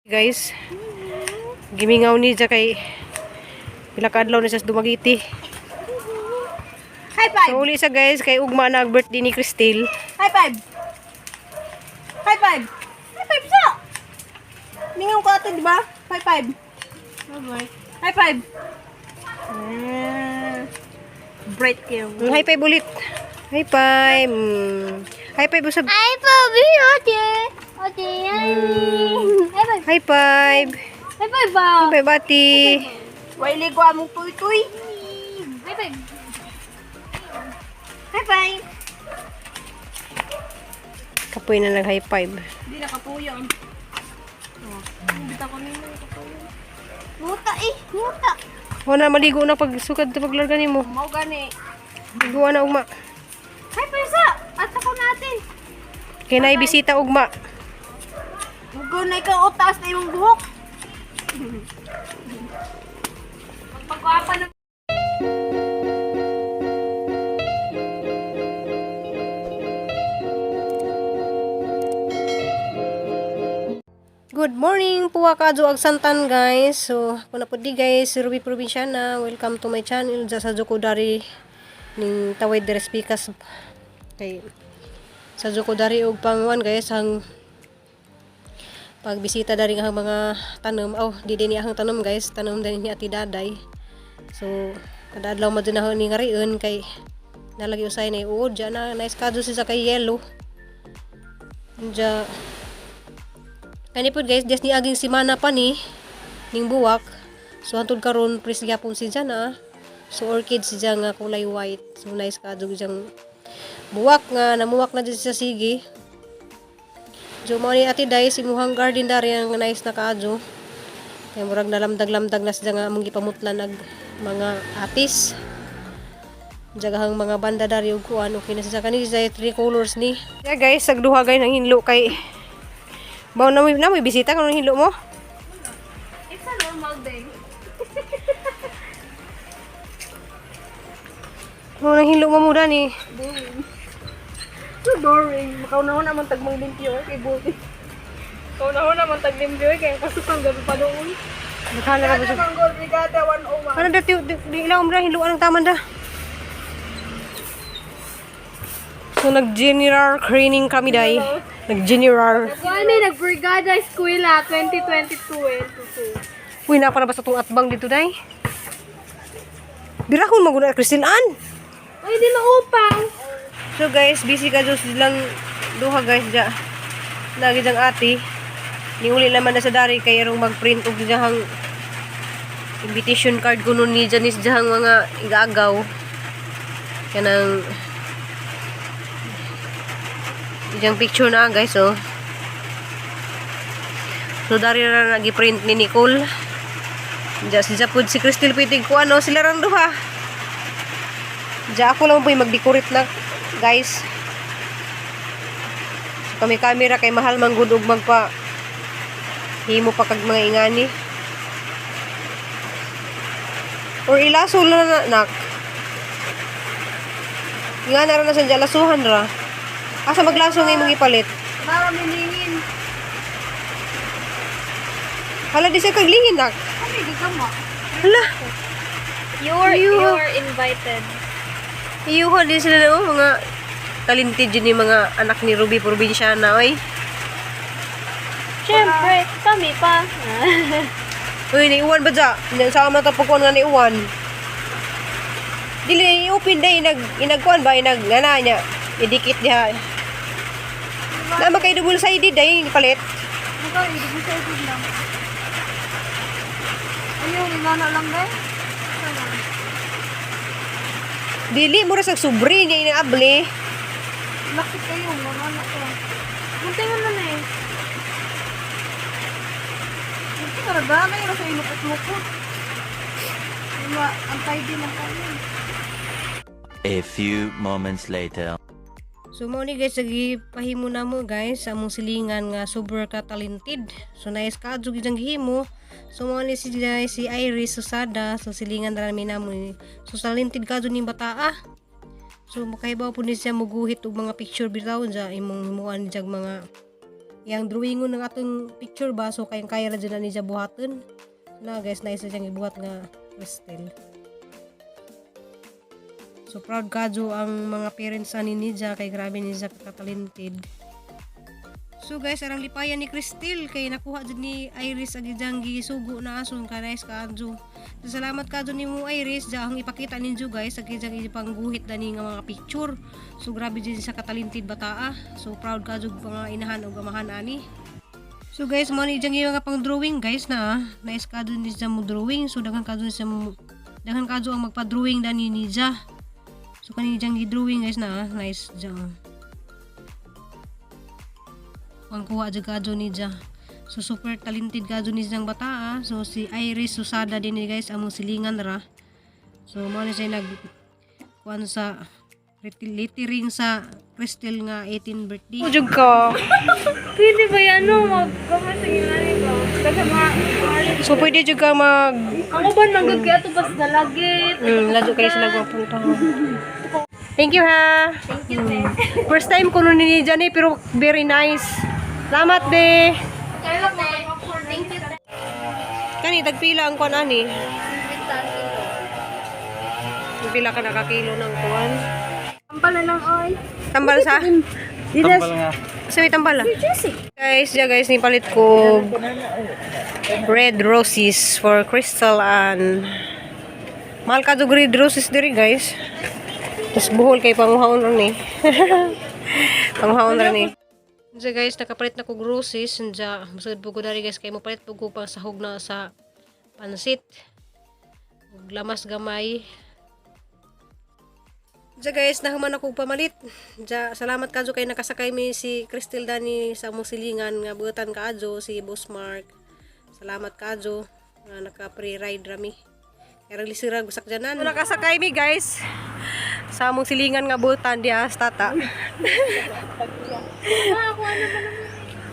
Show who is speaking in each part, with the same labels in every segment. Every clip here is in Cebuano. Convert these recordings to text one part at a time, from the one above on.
Speaker 1: Guys, gimingaw ni siya kay pila ka adlaw na siya sa Dumaguete.
Speaker 2: High five!
Speaker 1: So uli sa guys kay ugma na ang birthday ni Christine.
Speaker 2: High five! High five! High five sa! Mingaw ka ate, di ba? High five! Bye-bye. High five! Ah, bright kayo.
Speaker 1: High five ulit. High five. High five usab.
Speaker 3: Ay, Bobby, ate. Ate, ay. Ay, five.
Speaker 1: High five.
Speaker 3: Ay, five ba?
Speaker 1: High five, ate.
Speaker 2: Waili ko among tuy-tuy.
Speaker 3: Ay, five.
Speaker 2: High five!
Speaker 1: Kapoy na nag high five.
Speaker 2: Hindi nakapuyo. Oh, hindi ko nino nakapuyo. Nguta eh, nguta.
Speaker 1: Wala maligo na pag sukad sa paglarga nimo.
Speaker 2: Mao gani.
Speaker 1: Ligo na ugma.
Speaker 2: High five sa! At ako natin.
Speaker 1: Kay naay bisita ugma.
Speaker 2: Mugo na ikaw o taas na imong buhok. Magpagwapa na.
Speaker 1: Good morning, puwa ka ag santan guys. So, ako na po di guys, si Ruby Provinciana. Welcome to my channel sa Jokodari ning Tawid de Respikas kay sa Jokodari og pangwan guys ang pagbisita dari nga ang mga tanom. Oh, di din ang tanom guys, tanom din ni Ate Daday. So, kada adlaw man din ako ni ngarion kay nalagi usay na uod dyan na nice kadto siya kay yellow. Diya kani pod guys, des ni aging simana pa ni ning buwak. So hantud karon pres gyapon si na. So orchid siya nga kulay white. So nice kadto diyang buwak nga namuwak na dyan siya sige. So mao ni Ate Day imuhang garden dari ang nice na kaadyo. Kay murag nalamdag-lamdag na siya nga among gipamutlan ag mga atis. Jagahang mga banda dari ug kuan okay na siya kani siya three colors ni. Yeah guys, sagduha gay nang hinlo kay Baw na may bisita kanong hinlo mo?
Speaker 2: It's a normal day.
Speaker 1: Mo nang hinlo mo muna ni.
Speaker 2: Boring. So boring. Makaunahon naman tag mang limpyo eh, kay buti. Kaunahon naman tag limpyo eh, kay pasukan gabi pa doon.
Speaker 1: Nakala ka ba siya?
Speaker 2: Manggol Brigada 101.
Speaker 1: Ano dati di ilaw mo hinluan ang taman da. So nag-general training kami day. Nag-general.
Speaker 3: Ano, nag-Brigada Eskwela 2022 eh.
Speaker 1: Uy, na para ba sa itong atbang dito day? Birahon maguna Christine Ann.
Speaker 3: Uy, di maupang.
Speaker 1: So guys, busy ka dyan silang duha guys dya. Lagi diyang ate. Niuli naman na sa dari kay erong mag-print og diyang invitation card kuno ni Janice diyang mga igaagaw. Kanang diyang picture na guys oh. So dari na nag-print ni Nicole. Diya si Japud si Crystal Pitig ko ano sila rang duha. Diya ako lang po yung mag-decorate na guys. So, kami camera kay mahal man gud og magpa himo pa kag mga ingani. Or ilaso na na nak. Nga na ra na sa lasuhan ra. Asa maglaso nga imong ipalit?
Speaker 2: Para miningin.
Speaker 1: Hala di sa kaglingin nak.
Speaker 2: Ano yung gagama?
Speaker 1: Hala,
Speaker 3: You are invited.
Speaker 1: iyuha din sila na oh, mga talented yun yung mga anak ni Ruby Provinciana oy.
Speaker 3: Siyempre, kami pa.
Speaker 1: Uy, naiuwan ba dya? Sa ama ta pagkuan nga naiuwan. Dili i-open day inag inagkuan ba inag ngana niya. Idikit diha. Na makay double sided day palit.
Speaker 2: Mukha, ibig sa ibig lang. Ayun, inana lang ba?
Speaker 1: Dili mo ra sa sobre niya inaable.
Speaker 2: Laki kayo, manana ko.
Speaker 3: Munti nga na eh.
Speaker 2: Hindi ka na ba? Mayroon sa inukot-lukot. Yung antay din ang kayo.
Speaker 4: A few moments later.
Speaker 1: So mao ni guys pahimo na mo guys sa among silingan nga super ka talented. So nice ka jud gyud ang gihimo. So mao ni si guys, si Iris Susada so silingan ra mi namo ni. So talented ka jud ning bataa. So makahibaw po ni siya muguhit og mga picture bitaw dya imong himuan diyag mga Yang drawingon ng atong picture ba, so kayang kaya ra dyan na niya buhaton. Na guys, nice na siyang ibuhat nga Crystal. So proud kadyo ang mga parents ani niya kay grabe niya katalented. So guys, arang lipayan ni Crystal kay nakuha jud ni Iris ang ijang gisugo na aso ka nice kaadyo. So, salamat kadyo nimo, Iris, ja ang ipakita ninyo guys ang ijang ipangguhit dani nga mga picture. So grabe jud sa katalented bataa. So proud kadyo mga inahan ug amahan ani. So guys, mo ni ijang mga pang drawing guys na ah. Nice kadyo ni siya mo drawing. So daghan kadyo siya mo, daghan kadyo ang magpa-drawing dani niya. So kani ijang gi-drawing guys na ah. Nice jang. Ang kuha jud kadyo ni Ja. So super talented kadyo ni siyang bata ah. So si Iris Susada din ni guys among silingan ra. So mo ni siya nag kuan sa lettering sa Crystal nga 18 birthday. Ujug ka.
Speaker 3: Pwede ba yan, no? Mag-comment sa ginani ko. Kasi mga.
Speaker 1: So pwede jud ka mag
Speaker 3: Ako ba nagod kaya ito bas dalagit?
Speaker 1: Ladyo kayo sila punta. Thank you ha.
Speaker 3: Thank you, te.
Speaker 1: First time ko nun ni Johnny pero very nice. Salamat be.
Speaker 3: Kaya te. Thank you, te.
Speaker 1: Kani tagpila ang kuan ani. Pila ka nakakilo ng kuan.
Speaker 3: Ang pala ng oil.
Speaker 1: Tambal sa?
Speaker 4: Tambal nga.
Speaker 1: Sa may tambal ah. Guys, yeah guys, nipalit ko red roses for Crystal and mahal ka dog red roses diri guys. Tapos buhol kay panguhaon ron eh. Panguhaon ron eh. Diya guys, nakapalit na kog roses. Diya, masud po ko dari guys, kay mopalit po ko pang sahog na sa pansit. Ug lamas gamay. Diya guys, nahuman ako pamalit. Diya, salamat kadyo kay nakasakay mi si Crystal Dani sa among silingan nga buotan kaadyo si Boss Mark. Salamat kadyo nga naka pre-ride rami. Kaya lisira gusak dyanan. So, nakasakay mi guys sa among silingan nga buotan diya sa tata.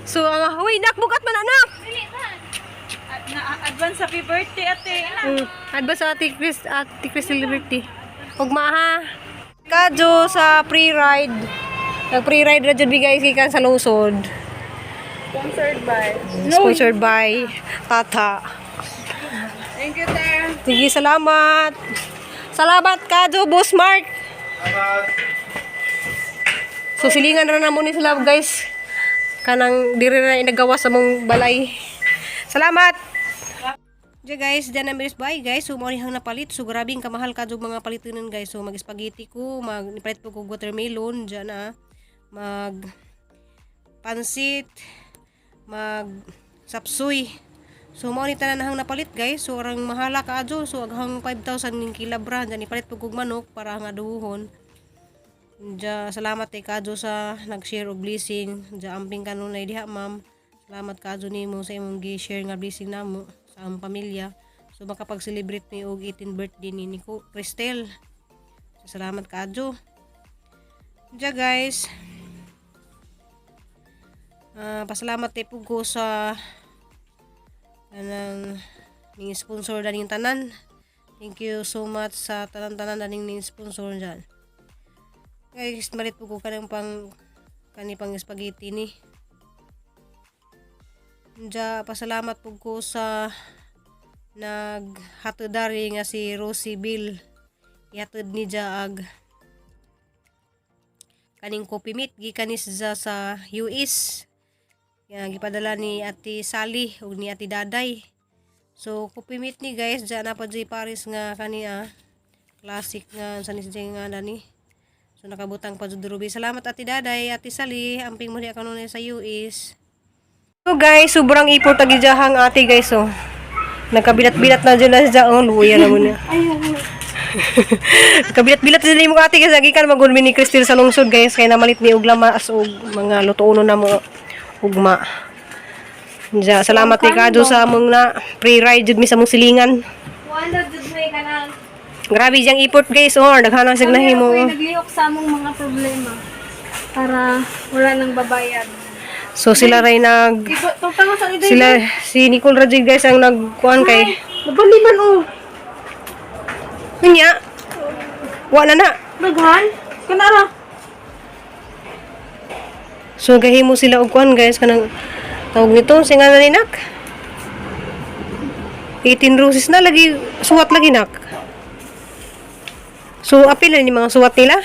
Speaker 1: So ang huy nak bugat man anak.
Speaker 2: Na-advance happy birthday, ate.
Speaker 1: Advance sa Ate Chris, Ate Crystal Liberty. Ugma ha. Kadyo sa pre-ride. Nag pre-ride ra jud bigay gikan sa lungsod.
Speaker 2: Sponsored by.
Speaker 1: Sponsored by Tata.
Speaker 2: Thank you, te.
Speaker 1: Sige, salamat. Salamat kadyo, Boss Mark. So silingan ra na mo ni sila guys. Kanang diri na inagawa sa mong balay. Salamat. Diya guys, diyan na miris bye guys. So mao ni hang napalit. So grabing kamahal ka jud mga palitunan guys. So mag spaghetti ko, mag nipalit po ko og watermelon diyan na. Mag pansit, mag sapsuy. So mao ni tanan hang napalit guys. So arang mahala ka adyo. So aghang 5,000 ning kilabra diyan ipalit po kog manok para nga duhon. Diya, salamat kay Kadyo sa nag-share og blessing. Diya, amping kanunay diha, ma'am. Salamat Kadyo nimo sa imong gi-share nga blessing namo sa among pamilya. So makapag-celebrate mi og 18th birthday ni Nico Cristel. So, salamat Kadyo. Diya guys. Ah, pasalamat kay pugo sa anang ning sponsor daning tanan. Thank you so much sa tanan-tanan daning ning sponsor dyan. Guys, malit po ko kanang pang kani pang spaghetti ni. Diya, pasalamat po ko sa naghatodari nga si Rosie Bill. Ihatod ni Ja ag kaning coffee meat gikan ni siya sa US. Ya, gipadala ni Ate Sally ug ni Ate Daday. So coffee meat ni guys, diya na pa dyan Paris nga kani ah. Classic nga sa ni siya nga dani. So nakabutang pa jud rubi. Salamat Ate Daday, Ate Sally, amping mo diha kanunay sa US. So guys, sobrang ipot tagijahang ate guys oh. Nagkabilat-bilat na dyan na siya. Oh, luya na muna. Nagkabilat-bilat na yung ate kasi gikan magulmi ni Crystal sa lungsod guys kay namalit ni og lamas og mga lutuono na mo ugma. Diya, salamat ni Kado sa among na pre-ride jud mi sa among silingan.
Speaker 3: Wala, jud may kanang.
Speaker 1: Grabe diyang ipot guys oh, daghan ang signahin mo.
Speaker 3: Kami naglihok sa among mga problema para wala nang babayad.
Speaker 1: So sila ray nag
Speaker 2: Tungtang sa ito.
Speaker 1: sila si Nicole Rajig guys ang nagkuan kay
Speaker 2: Nabaliman, oh.
Speaker 1: Unya. Wala na.
Speaker 2: Daghan. Kanara.
Speaker 1: So gahimo sila og kuan, guys, kanang tawag nito singa na ni nak. 18 roses na lagi suwat lagi, nak. So apil na ni mga suwat nila.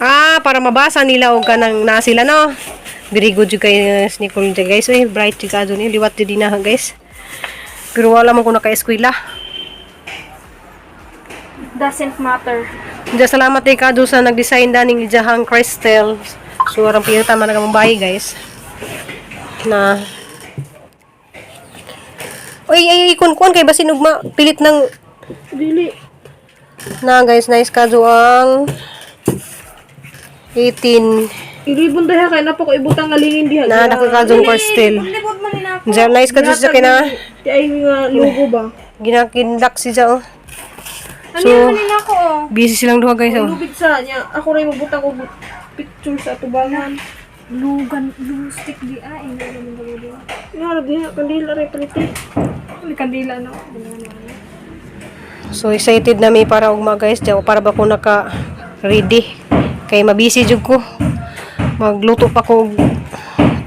Speaker 1: Ah, para mabasa nila og kanang naa sila, no. Very good jud kay si Nicole jud, guys. Uy, bright jud ka ni liwat jud din na, guys. Pero wala man ko naka-eskwela.
Speaker 3: Doesn't matter.
Speaker 1: Diya, salamat kay Kado sa nag-design daning ijahang crystal. So, arang piyota man ang bahay, guys. Na. Uy, ay, ay, kun kun kay basin ugma pilit ng
Speaker 2: Dili.
Speaker 1: Na, guys, nice Kado ang 18
Speaker 2: Iribon diha kay napa ko ibutang nga lingin diha.
Speaker 1: Na dako Kado crystal.
Speaker 3: Libod man ni na.
Speaker 1: Diya, nice Kado sa kina
Speaker 2: Ti ay nga logo ba?
Speaker 1: ginakinlak si Diya, oh.
Speaker 3: Ano
Speaker 1: So,
Speaker 3: man ni nako oh.
Speaker 1: busy silang duha, guys, oh.
Speaker 2: Lubid sa niya. Ako ray mabutang og picture sa atubangan.
Speaker 3: Lugan, glue stick di ay. Hindi naman gawin di.
Speaker 2: Nga ra diha kandila ray palit.
Speaker 3: May kandila no.
Speaker 1: So excited na mi para ugma, guys, diya para ba ko naka ready kay mabisi jud ko. Magluto pa ko og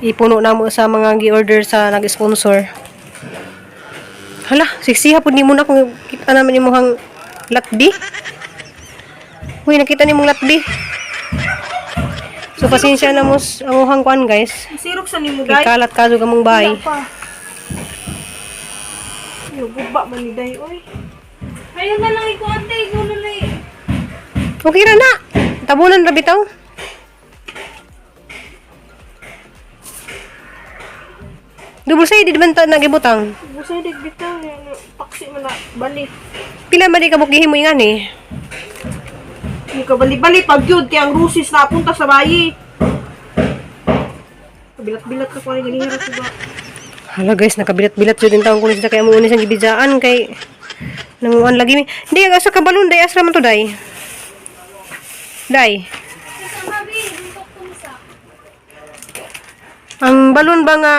Speaker 1: ipuno namo sa mga gi-order sa nag-sponsor. Hala, siksi pud nimo na kung kita naman imong latbi. Uy, nakita nimong latbi. So pasensya na mo ang uhang kuan, guys.
Speaker 2: Sirok sa nimo
Speaker 1: Kay
Speaker 2: day.
Speaker 1: kalat ka jud among bahay.
Speaker 2: Pa. Yo guba man ni day oy.
Speaker 3: Ayun na lang ikaw ate, ikaw na lang. Eh.
Speaker 1: Okay ra na. Tabunan ra bitaw. Double side di man ta nagibutang.
Speaker 2: Busay dig bitaw niya taksi man na bali.
Speaker 1: Pila man di ka bukihin mo ingan eh.
Speaker 2: Ni ka bali-bali pag yun kay ang rusis na punta sa bayi. Bilat-bilat ka ko ni ganiha ra ba.
Speaker 1: Hala guys, nakabilat-bilat jud taon ko siya kay amo ni siyang gibidjaan kay nanguan lagi mi. Hindi asa ka balon day asra man to day. Day. Ang balon ba nga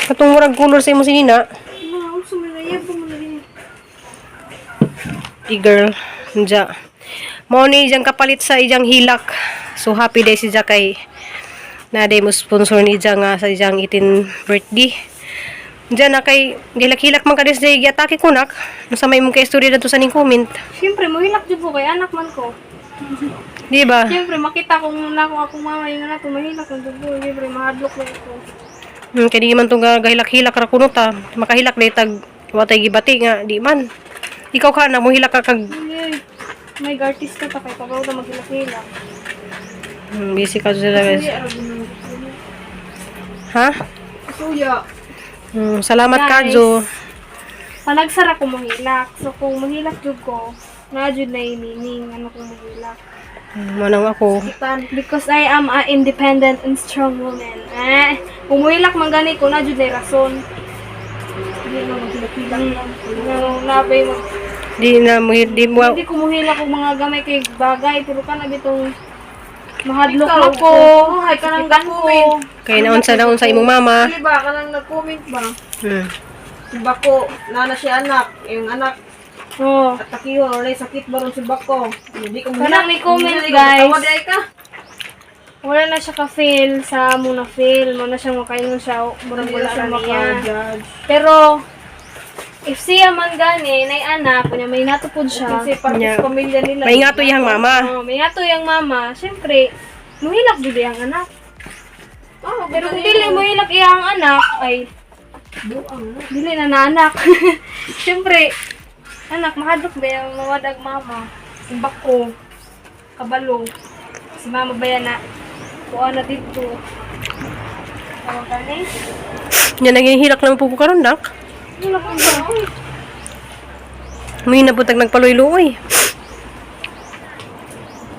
Speaker 1: katong murag color sa imo sinina?
Speaker 2: Na unsa man na yabo man na gini.
Speaker 1: I-girl. Nja. Mao ni ijang kapalit sa ijang hilak. So happy day si Ja kay na day mo sponsor ni ija nga sa ijang 18 birthday. Diyan na kay gilak-hilak man kadis day giatake ko nak. Unsa may imong kay istorya dadto sa ning comment.
Speaker 3: Siyempre, muhilak jud ko kay anak man ko.
Speaker 1: Di ba?
Speaker 3: Siyempre, makita ko muna kung akong mama yung anak ko, mahilak ang dugo. Siyempre, mahadlok na ko.
Speaker 1: Kay di man tong gahilak-hilak ra kuno ta. Makahilak day tag watay gibati nga di man. Ikaw ka na mohilak ka kag
Speaker 3: Hindi. May artista ta kay pagaw ta maghilak-hilak.
Speaker 1: Busy ka sila, guys. Ha?
Speaker 2: Suya.
Speaker 1: Salamat
Speaker 3: Guys.
Speaker 1: Kajo.
Speaker 3: Panagsara ko mahilak. So, kung mahilak jud ko, na jud na yung meaning ano kung mahilak.
Speaker 1: Manang ako.
Speaker 2: Tan.
Speaker 3: Because I am a independent and strong woman. Eh, kung muhilak man gani ko, na jud na rason.
Speaker 2: Hindi na maghilak-hilak lang.
Speaker 3: No, nabay mo.
Speaker 1: Di na mo di mo
Speaker 3: Hindi ko muhilak og mga gamay kay bagay, pero kana bitong mahadlok
Speaker 2: Ikaw,
Speaker 3: na ko.
Speaker 2: oh, hay ka nang
Speaker 3: sakitan ko.
Speaker 2: comment.
Speaker 1: Kay naunsa naon sa imong mama.
Speaker 2: Dili ba ka nang nag-comment ba? Si Bako, nana siya anak, yung anak
Speaker 3: Oh.
Speaker 2: at takiho, or sakit ba ron si Bako? Hindi ko
Speaker 3: Kanang may comment, guys.
Speaker 2: Tawa di ay ka.
Speaker 3: Wala na siya ka-fail sa amo na fail. Mo na siya makaingon siya, murag
Speaker 2: Hindi
Speaker 3: wala
Speaker 2: na siya
Speaker 3: ra niya.
Speaker 2: maka-judge.
Speaker 3: Pero, if siya man gani, nay anak, kunya may natupod siya.
Speaker 2: Kasi parte
Speaker 1: Yeah.
Speaker 2: sa pamilya nila.
Speaker 1: May nga to iyang mama.
Speaker 3: Oh, may nato yung mama, syempre, muhilak jud ang anak.
Speaker 2: Oh,
Speaker 3: Pero kung dili muhilak iyang anak, ay,
Speaker 2: Buang na.
Speaker 3: dili na na anak. Syempre, anak, mahadlok ba yung mawadag mama? Bako, kabalo, si mama ba yan na, kuha na dito. Tawag ka ni?
Speaker 1: Nya nangihilak naman po ko karon dak.
Speaker 3: Wala kang ba?
Speaker 1: May nabutag nagpaluy-luoy.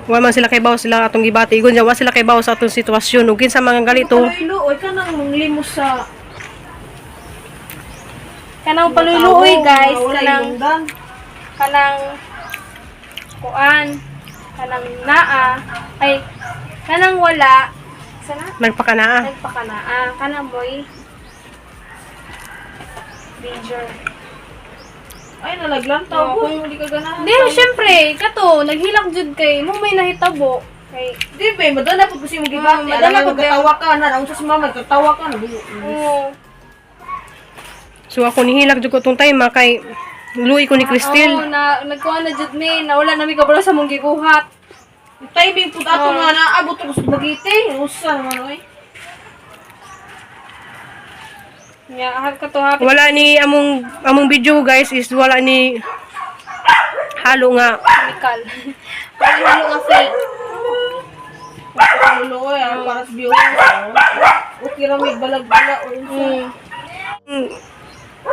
Speaker 1: Wa man sila kay bawo sila atong gibati. Igon wa sila kay bawo sa atong sitwasyon ug kinsa mga galito.
Speaker 2: Kaluy-luoy ka nang limos sa
Speaker 3: Kanang paluluoy
Speaker 2: tao,
Speaker 3: guys,
Speaker 2: wala
Speaker 3: kanang
Speaker 2: ilunggan.
Speaker 3: kanang kuan, kanang naa, ay kanang wala, sana
Speaker 1: Nagpakanaa.
Speaker 3: nagpakanaa, kanang moy danger.
Speaker 2: Ay, nalaglantaw
Speaker 3: Oo,
Speaker 2: ko. Hindi ka ganahan.
Speaker 3: Hindi, syempre, kato, naghilak jud kay mo may nahitabo. Kay
Speaker 2: Di ba, madala po kasi mong gibati.
Speaker 3: Madala
Speaker 2: Madala
Speaker 3: po
Speaker 2: po katawa ka na, unsa si mama katawa ka na.
Speaker 3: Oo.
Speaker 1: So ako nihilak jud ko tong time ah, kay luoy ko ni
Speaker 3: Oo,
Speaker 1: Cristel.
Speaker 3: na nagkuha na jud mi, na wala na mi kabalo sa mong giguhat.
Speaker 2: Timing po ato nga naabot ko sa bagiti. Usa naman oy.
Speaker 3: Nya ha ka to happy
Speaker 1: Wala ni among among video guys is wala ni halo nga.
Speaker 3: chemical. Wala halo nga fake.
Speaker 2: Ulo oy, ah, para sa viewers. Oh. Okay ra may balag-bala o unsa.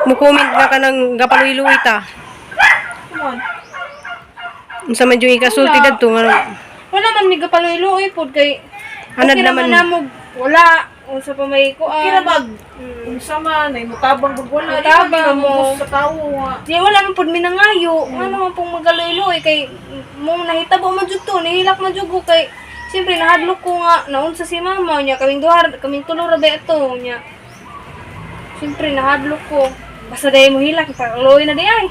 Speaker 1: Mo comment nga ka ng gapaluy-luoy ta.
Speaker 2: Come on.
Speaker 1: Unsa man yung ikasulti dadto nga
Speaker 3: Wala man mi gapaloy-luoy pod kay
Speaker 1: Anad
Speaker 3: okay ra
Speaker 1: naman.
Speaker 3: man namo wala unsa pa may kuan.
Speaker 2: Okay ra mag unsa man ay mutabang pag wala. Di
Speaker 3: Mutabang
Speaker 2: man
Speaker 3: mo.
Speaker 2: sa tawo nga.
Speaker 3: Di wala man pud minangayo. Nga naman pong magaloy-luoy kay mo nahitabo man jud to, nihilak man jud ko kay siyempre nahadlok ko nga naunsa si mama nya kaming duha kaming tulo ra ba ito nya. Siyempre nahadlok ko. Basta dai mo hilak pagluoy na di ay.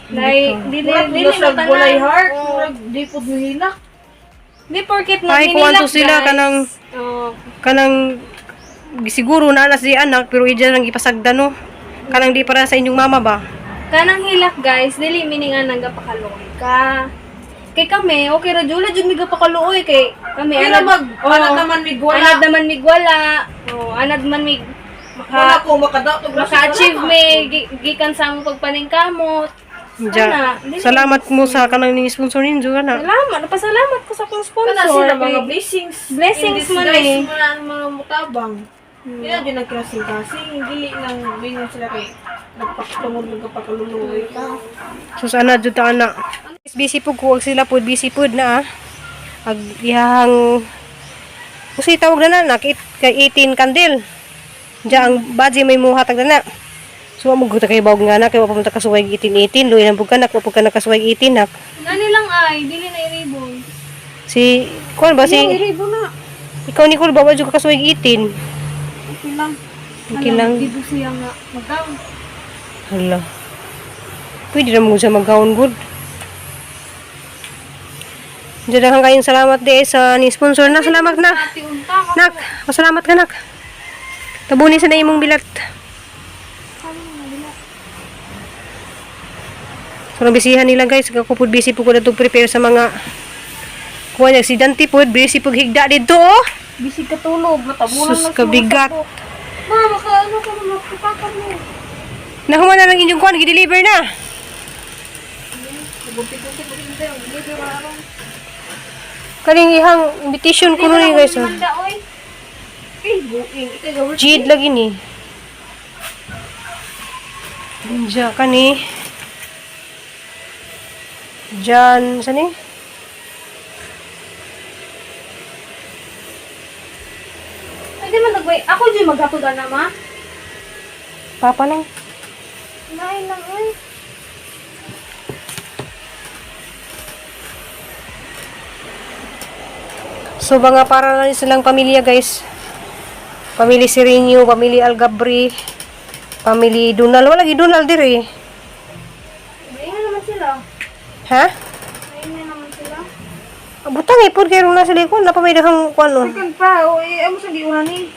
Speaker 3: Nay dili
Speaker 2: Murag
Speaker 3: dili
Speaker 2: dili
Speaker 3: na
Speaker 2: sa walay
Speaker 3: tanan.
Speaker 2: heart,
Speaker 3: Oo.
Speaker 2: murag di pud mohilak.
Speaker 3: Di porket
Speaker 1: Ay, kuwan
Speaker 3: nagninilak
Speaker 1: to sila,
Speaker 3: guys.
Speaker 1: kanang-
Speaker 3: Oo.
Speaker 1: Kanang siguro na anas di anak pero ija nang ipasagdan no. Kanang di para sa inyong mama ba?
Speaker 3: Kanang hilak guys, dili meaning nga nanggapakaluoy ka. Kay kami, okay ra jud, wala jud mi gapakaluoy kay kami
Speaker 2: Okay ra mag
Speaker 3: Oo.
Speaker 2: anad naman mig wala.
Speaker 3: Anad naman mig wala. Oh, anad man mig
Speaker 2: Wala
Speaker 3: maka
Speaker 2: ko makadaot og
Speaker 3: maka-achieve mi gikan sa among pagpaningkamot.
Speaker 1: Diya.
Speaker 3: Ana, dili-
Speaker 1: Salamat mo sa kanang ning sponsor ninyo ana.
Speaker 3: Salamat, napasalamat ko sa akong sponsor.
Speaker 2: Kana sila mga
Speaker 3: Kay-
Speaker 2: blessings.
Speaker 3: Blessings
Speaker 2: In
Speaker 3: man
Speaker 2: disguise
Speaker 3: eh.
Speaker 2: mo na ang mga mutabang. Hindi na din nagkasing-kasing. Dili nang mingon sila kay nagpakatungod nagpakaluluoy ka.
Speaker 1: So sana jud ta ana. Busy pud ko sila pud busy pud na ah. Ag ihang Usi tawag na na nak kay 18 candle. Diya ang budget may muhatag na na. So mo guta kay bawg nga na kay wa pa man ta kasuway 18 18 luoy lang pud ka nak wa pud ka nakasuway 18 nak.
Speaker 3: Nani lang ay, dili na iribon.
Speaker 1: Si kuan ba si
Speaker 2: Iribo na.
Speaker 1: ikaw Nicole ba wa jud ka kasuway 18?
Speaker 2: Okay lang.
Speaker 1: Okay lang.
Speaker 3: Dito siya nga magaw.
Speaker 1: Hala. Pwede na mo siya mag-gown good. Diyan daghang kayong salamat di sa ni sponsor na. Salamat na.
Speaker 3: Ati unta ka.
Speaker 1: Nak, pasalamat ka nak. Tabunin sa na imong bilat. So nabisihan nila guys, ako pud busy po ko na to prepare sa mga kuha niya aksidente po, busy pug higda dito oh.
Speaker 2: Bisig ka tulog. Matabunan
Speaker 1: Sus
Speaker 2: lang
Speaker 1: kabigat.
Speaker 3: Ma, maka ano ka makapakan mo.
Speaker 1: Nahuman na lang inyong kuan, gi-deliver na. Kaning ihang invitation ko nun eh, guys. Oh.
Speaker 3: Manda oy.
Speaker 2: Eh, buing. Ikaw gawin.
Speaker 1: Jade lagi ni. Diya ka ni. Diyan, saan ni?
Speaker 3: Ay, di man nagway. Ako dyan maghatod ana ma.
Speaker 1: Papa lang.
Speaker 3: Lain lang oy.
Speaker 1: So, mga para na silang pamilya, guys. Pamilya Sirinyo, pamilya Algabri, pamilya Donald. Wala lagi Donald dire.
Speaker 3: Ayun naman sila.
Speaker 1: Ha?
Speaker 3: Ayun naman sila.
Speaker 1: Butang eh, pud kay na sila ko. Napamay daghang kuan nun.
Speaker 2: Kan pa. O, eh, amo sa giunan ni.